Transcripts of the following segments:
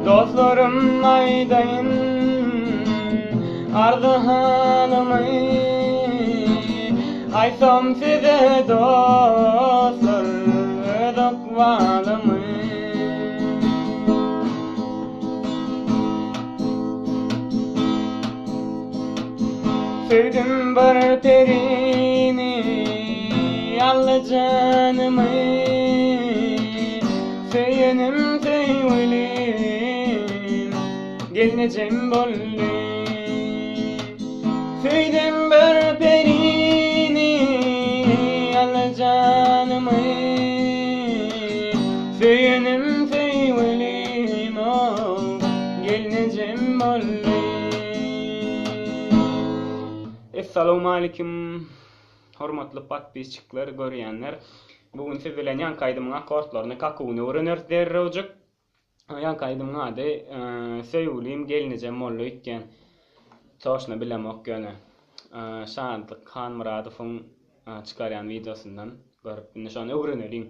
Dostlarym aýdaýyn arzy halymy Aýtsam size dostlar öz ykbalymy. Söýdüm bir perini, aldy janymy, Söýenim söýgülim, gelnejem boldy. Söýdüm bir perini, aldy janymy, Söýenim söýgülim, ow, gelnejem boldy. Essalawmalikim hormatly podpisçikler görýänler. Bu gün siz bilen ýaňky aýdymyň akkordlaryny kakuwyny öwreneris derrewjik. Ýaňky aýdymyň ady Söýgülim gelnejem boldy öýtýän. Toşna bilemok ýöne. Şatlyk Hanmyradowyň çykarýan wideosyndan görüp indi şony öwreneliň.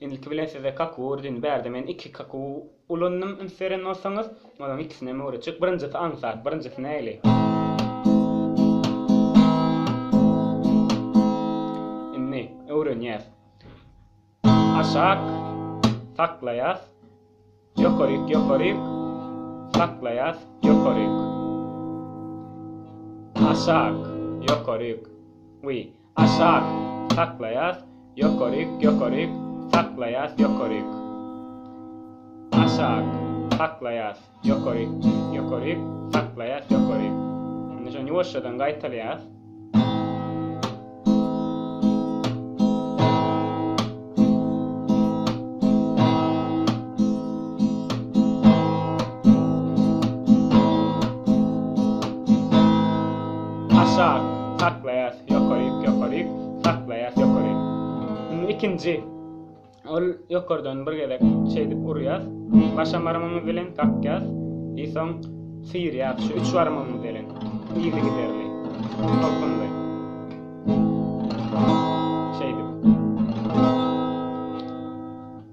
Ilki bilen size kakuw öwredin. Bärde men iki kakuw ulandym üns beren bolsaňyz. Olaryň ikisini hem öwretjek. Birinjisi aňsat. Birinjisi nähili? Indi öwrenýäs. Aşak saklaýas. Ýokaryk, ýokaryk, saklaýas, ýokaryk. Aşak, ýokaryk, we aşak, saklaýas, ýokaryk, ýokaryk, saklaýas, ýokaryk. Aşak, saklaýas, ýokaryk, ýokaryk, saklaýas, ýokaryk. Indi şony ýuwaşjadan gaýtalaýas. Aşak, saklaýas, ýokaryk, ýokaryk, saklaýas, ýokaryk. Indi ikinji. Ol ýokardan bir gezek şeýdip urýas. Başam barmagymyz bilen kakýas. I soň syrýas şu üç barmagymyz bilen yzygiderli. Tolkunly. Şeýdip.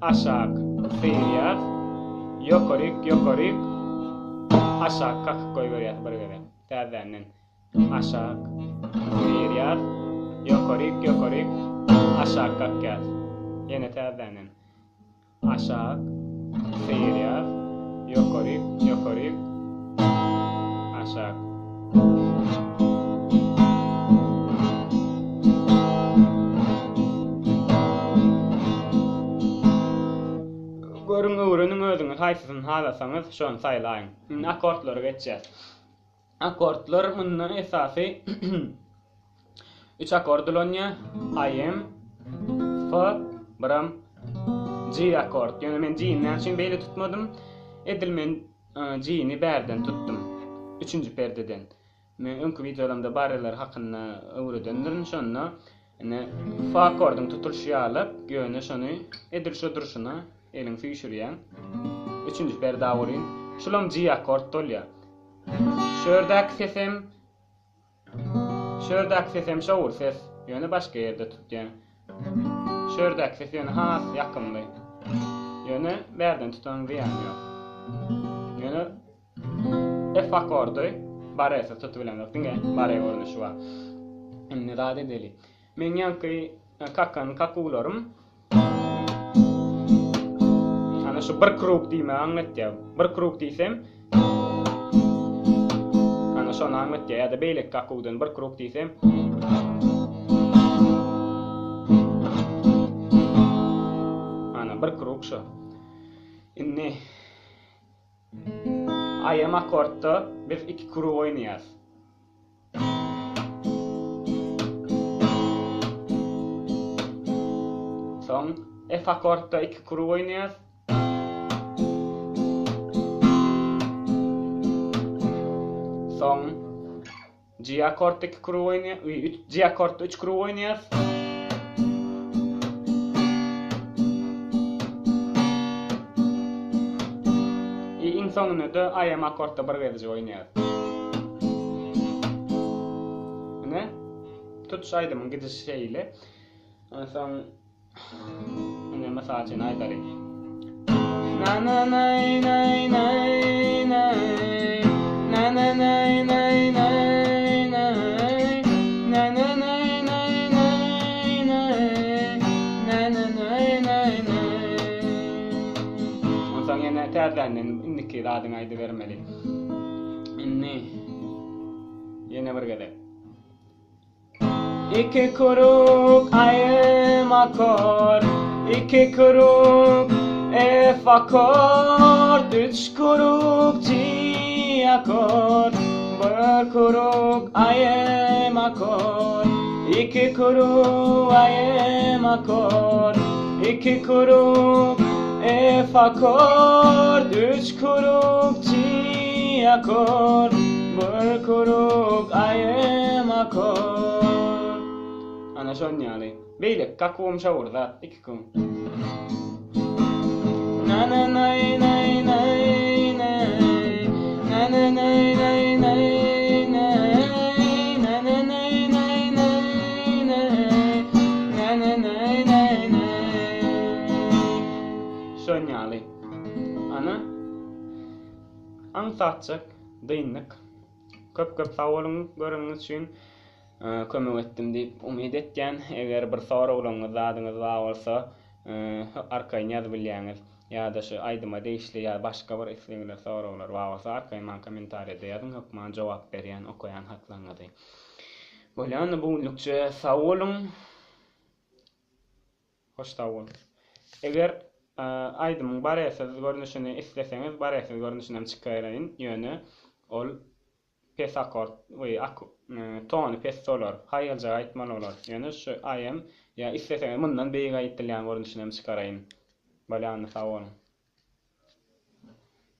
Aşak syrýas. Ýokaryk, ýokaryk. Aşak kakyp goýberýäs bir gezek. Täzeden. Aşak syrýas, ýokaryk, ýokaryk, aşak kakýas. Ýene täzeden. Aşak syrýas, ýokaryk, ýokaryk, aşak. Görüň, öwreniň özüňiz haýsysyny halasaňyz, şony saýlaýyň. Indi akkordlara geçýäs. Akkordlar munda esasy üç akkord ulanýar. AM, F, biram G akkord. Ýöne men G-ni näme üçin beýle tutmadym? Edil men e, G-ni bärden tutdum. Üçünji perdeden. Men öňki wideolarymda barreler hakynda öwredendirin. Şonda ine F akkordyň tutulyşy ýaly, ýöne şony edil şo durşuna eliň süýşürýäň. Üçünji perdä welin, şulam G akkord bolýar. Şu ýerdäki sesem Şu ýerdäki sesem şowur ses. Ýöne başga ýerde tutýan. Şu ýerdäki ses ýöne has ýakymly. Ýöne bärden tutanyň zyýany ýok. Ýöne F akkordy baresiz tutup bilemzok. Diňe bare görnüşi bar. Indi zat edeli. Meň ýaňky kakan kakuwlarym Ana şu bir krug diýmegi aňlatýar. Bir krug diýsem Ana şony aňlatýar ýa-da beýleki kakuwdan bir krug diýsem Ana bir krug şo. Indi Aýam akkordda biz iki krug oýnaýarys. Soň F akkordda iki krug oýnaýas. Soň G akkordda iki krug oýnaýas. G akkordda üç krug oýnaýas. I iň soňunda-da AM akkordda bir gezejik oýnaýas. Ine, tutuş aýdymyň gidişi şeýle. Onsoň ine. Mysal üçin aýdaly. Na na naý naý naý naý Na na naý naý naý naý Na na naý naý naý naý Na na naý naý naý Onsoň ýene täzeden indiki zadyňy aýdybermeli. Indi ýene bir gezek. Iki kuruk aýym akor, Iki kuruk F akord, Üç kuruk G akord, Bir kuruk aýym akor, Iki kuruk aýym akor, Iki kuruk F akord, Üç kuruk G akord, Bir kuruk aýym akord. Ana şon ýaly. Beýleki gakuwam şo bir zat, iki kun. Na na naý naý naý naý Na na naý naý naý naý Na na naý naý naý naý Na na naý naý naý Şon ýaly. Ana. Aňsatjak dyndyk. Köp köp sag boluň göreniňiz üçin. Kömek etdim diýip umyt etýän. Eger bir soraglaryňyz zadyňyz bar bolsa arkaýyn ýazyp bilýäňiz. Ýa-da şu aýdyma degişli ýa başga bir islegler soraglar bar bolsa arkaýyn maňa kommentariýada ýazyň hökman jogap berýän okaýan hatlaryňyzy. Bolýa onda bu günlükçe sag boluň. Hoş sag bol. Eger aýdymyň baresiz görnüşini isleseňiz baresiz görnüşinem çykaýraýyn ýöne ol pes akord we tony pes bolar haýaljak aýtmaly bolar ýöne şu aýem ýa isleseňiz mundan beýik aýtylýan görnüşinem çykaraýyn. Bolýa onda sag boluň.